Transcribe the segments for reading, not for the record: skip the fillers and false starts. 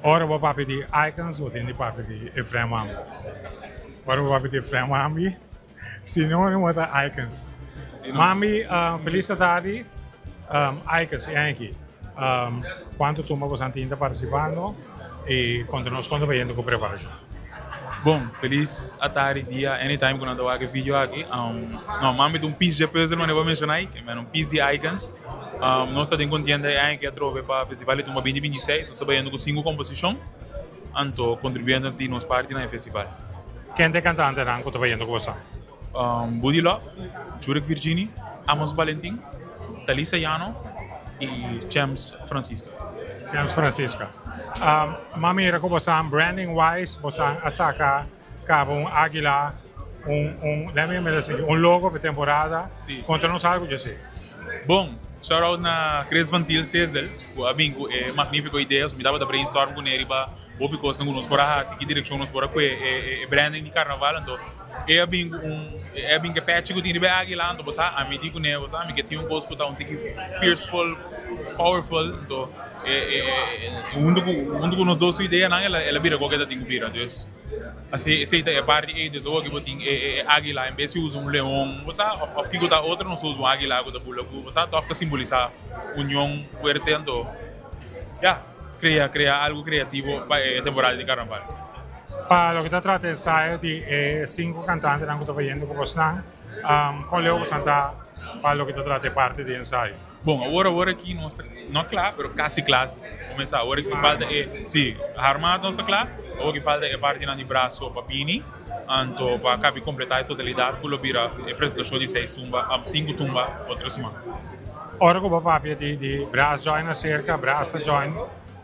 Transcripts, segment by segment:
Ora bo papia di Icons, bo tin di papia di Efraim Mambi. Ora bo papia di Efraim Mambi, sinonimo ta Icons. Mambi, felis atardi. Icons, e aña aki, cuanto tumba bo san tin ta participando y conta nos con ta bayendo cu preparacion? Bon, felis atardi, dia, anytime cu nan ta wak e video aki. No, Mambi ta un piece dje puzzel manera bo a menciona ayi, un piece di Icons. Nos ta den kontienda e aña ki atrobe pa Festival di Tumba 2026. Nos ta bayendo ku sinku komposishon, anto kontribuyendo di nos parti na e festival. Ken ta e kantantenan ku ta bayendo ku boso? Buddy Love, Jurek Virgini, Amos Balentin, Talisa Llano i Chems Francisca. Chems Francisca. M'a mira ku boso branding wise boso a saka Caba un águila, un, un, let me mira sigui, un logo pa temporada. Sí. Conta nos algo dje Bon, shout out na Chris van Til Sezel, ku a bin ku e magnífiko idea. So mi tabata brainstorm kuné riba hopi kosnan ku nos por a hasi, ki direkshon nos por a kue e, e branding di karnaval. Anto e a bin ku un, e a bin ku e pechi ku tin riba e águila. Anto bo sa, ami di kuné, bo sa, mi ke tin un kos ku ta un tiki fierceful, powerful. Anto e, e, e, huntu ku, huntu ku nos dos su ideanan el a, el a bira koke ta tin ku bira. Dus. Así, esei ta e parti ei, dus awor ki bo tin e e águila, en bes di usa un leon, bo sa, òf òf kiko ta otro, nos ta usa un águila ku ta bula ku, bo sa, tòg ta simbolisá union fuerte, anto ya, krea krea algu kreativo pa e temporada di karnaval. Pa loke ta trata e ensayo di e sinku kantantenan ku ta bayendo ku bosnan, kon leu bosan ta pa loke ta trata e parti di ensayo? Bon, awor awor aki nos ta no kla, pero kasi kla si. Kuminsá awor aki falta e, si, harma nos ta kla, awor aki falta e partinan di braso pa bini, anto pa kabi kompletá e totalidat ku lo bira e presentashon di seis tumba, sinku tumba otro siman. Ora ku bo papia di di bras join aserka, bras ta join,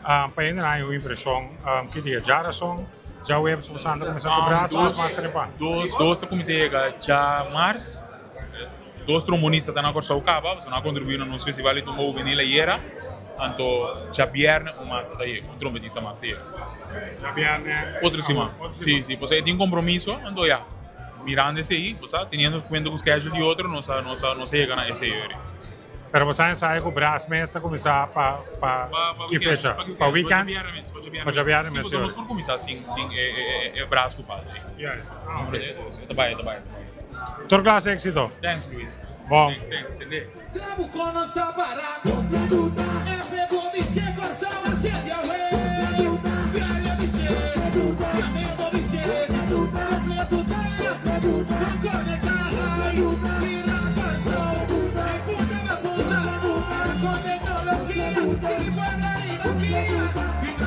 pa hende nan hay un impreshon ki dia? Djarason, djaweps bo sa ta kuminsá ku bras òf mas trempan? Dos, dos ta kuminsá yega djamars. Dos trombonista ta na Kòrsou kaba, pasobra nan a kontribuí na nos festival di tumba hubenil ayera, anto djabièrnè un mas ta yega, un trompetista mas ta yega. Djabièrnè? Otro siman, si, si, pasobra e tin kompromiso, anto ya, mirando esei, bo sa, teniendo kuenta ku schedule di otro, nos a, nos a, nos a yega na esei ori. Pero bo sa ensayo ku Bras mes ta kuminsá pa pa ki fecha? Pa weekend? Pa djabièrnè mes. Si, pasobra nos por kuminsá sin sin e e e Bras ku falta ei. Juist. Ah, ok. E ta bai, e ta bai, e ta bai. Tur klas éxito. Thanks Luis. Bon. Thanks, thanks. Sende.